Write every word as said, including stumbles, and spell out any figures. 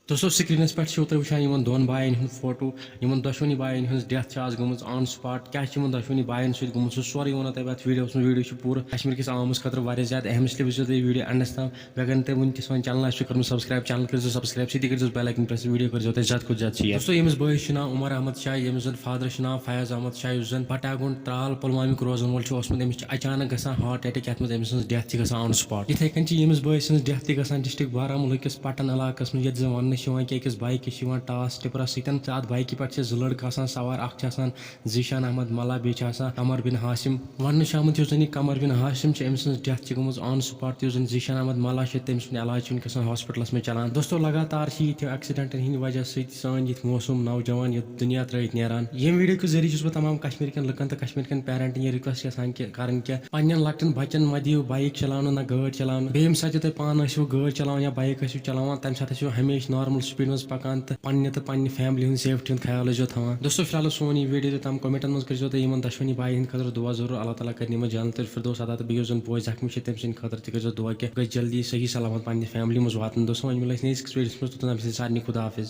دوستو، سکرینس پٮ۪ٹھ چھِو تُہۍ وٕچھان یِمن دۄن باین ہُنٛد فوٹو، یِمن دۄشوٕنی باین ہٕنٛز ڈیتھ چھِ آز گٔمٕژ آن سپاٹ۔ کیٛاہ چھِ یِمن دۄشوٕنی باین سۭتۍ گوٚمُت، سُہ سورُے وَنو تۄہہِ بہٕ اَتھ ویٖڈیوَس منٛز۔ ویٖڈیو چھُ پوٗرٕ کشمیٖر کِس عوامس خٲطرٕ واریاہ زیادٕ اہم، اس لیے وٕچھزیو تُہۍ ویٖڈیو اینڈس تام۔ مےٚ اگر نہٕ تۄہہِ وٕنہِ تہِ سٲنۍ چینل آسہِ چھُ کٔرمٕژ سبسکرایب، چینل کٔرزیو سبسکرایب، سۭتی کٔرزیو بیل آیکن پریس، ویٖڈیو کٔرزیو تۄہہِ زیادٕ کھۄتہٕ زیادٕ شیئر۔ دوستو، ییٚمِس بٲیِس چھُ ناو عمر احمد شاہ، ییٚمِس زَن فادرَس چھُ ناو فیاض احمد شاہ، یُس زَن بٹاگُنڈ ترال پُلوامیُک روزَن وول چھُ اوسمُت، أمِس چھِ اچانک گژھان ہارٹ اٹیک، یَتھ منٛز أمۍ سٕنٛز ڈیتھ چھِ گژھان آن سپاٹ۔ یِتھَے کٔنۍ چھِ ییٚمِس بٲے سٕنٛز ڈیتھ تہِ گژھان ڈسٹرکٹ بارہمولہ کِس پٹن علاقَس منٛز، ییٚتہِ زَن وَننہٕ چھِ یِوان کہِ أکِس بایکہِ چھِ یِوان ٹاس ٹِپرَس سۭتۍ، تہٕ اَتھ بایکہِ پٮ۪ٹھ چھِ زٕ لٔڑکہٕ آسان سوار، اَکھ چھِ آسان ذیشان احمد ملا، بیٚیہِ چھِ آسان قمر بن ہاشم۔ وَننہٕ چھُ آمُت یُس زَن یہِ قمر بن ہاشم چھُ، أمۍ سٕنٛز ڈیتھ چھِ گٔمٕژ آن سپاٹ، تہٕ یُس زَن ذیشان احمد ملا چھُ، تٔمۍ سُنٛد علاج چھُ وٕنکیٚس ہاسپٹلَس منٛز چلان۔ دوستو، لگاتار چھِ یِتھیو ایکسیڈنٹن ہٕنٛدۍ وجہ سۭتۍ سٲنۍ یِتھ موسوم نوجوان یہِ دُنیا ترٲوِتھ نیران۔ ییٚمہِ ویٖڈیو کہِ ذٔریعہٕ چھُس بہٕ تمام کشمیٖر کٮ۪ن لُکن تہٕ کشمیٖر کٮ۪ن پیرنٹن یہِ ریکویسٹ یژھان کہِ کرٕنۍ کہِ پننٮ۪ن لۄکٹٮ۪ن بچن مہ دِیِو بایک چلاونہٕ، نہ گٲڑۍ چلاونہٕ۔ بیٚیہِ ییٚمہِ ساتہٕ تہِ تُہۍ پانہٕ ٲسِو گٲڑۍ چلاوان یا بایک ٲسِو چلاوان، تمہِ ساتہٕ ٲسِو ہمیشہِ نارمل سپیڈ منٛز پکان تہٕ پننہِ تہٕ پننہِ فیملی ہُنٛد سیفٹی ہُنٛد خیال ٲسۍزیو تھاوان۔ دوستو، فی الحال اوس سون یہِ ویٖڈیو تہٕ تام کمنٹن منٛز کٔرۍزیو تُہۍ یِمن دۄشوٕنی بایَن ہٕنٛدِ خٲطرٕ دُعا ضروٗر۔ اللہ تعالیٰ کرِ یِمن جنت الفردوس عطا۔ تہٕ بیٚیہِ یُس زن بوے زخمی چھِ، تٔمۍ سٕنٛدِ خٲطرٕ تہِ کٔرۍزیو دُعا کہِ گژھِ جلدی صحیح سلامت پننہِ فیملی منٛز واتُن۔ دوستو، وۄنۍ مِلو أسۍ نٔیِس أکِس ویٖڈیوَس منٛز، توٚتام چھِ سارنٕے خدا حافظ۔